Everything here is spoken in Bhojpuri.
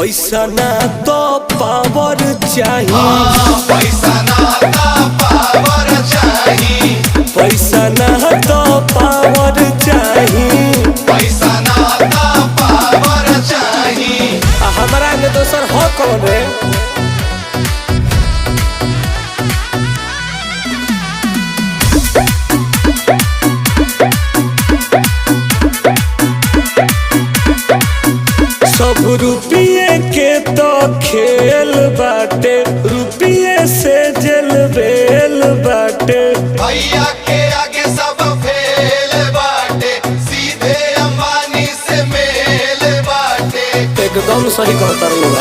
पैसा ना तो पावर चाही। पैसा ना ता पावर चाही। पैसा ना तो पावर चाही। पैसा ना ता पावर चाही। आ हमरा में दोसर हो कौन रे? सब रुपये के तो खेल बाटे, रुपये से जेल बेल बाटे। भैया के आगे सब फेल बाटे, सीधे अंबानी से मेल बाटे। एकदम सही कहता।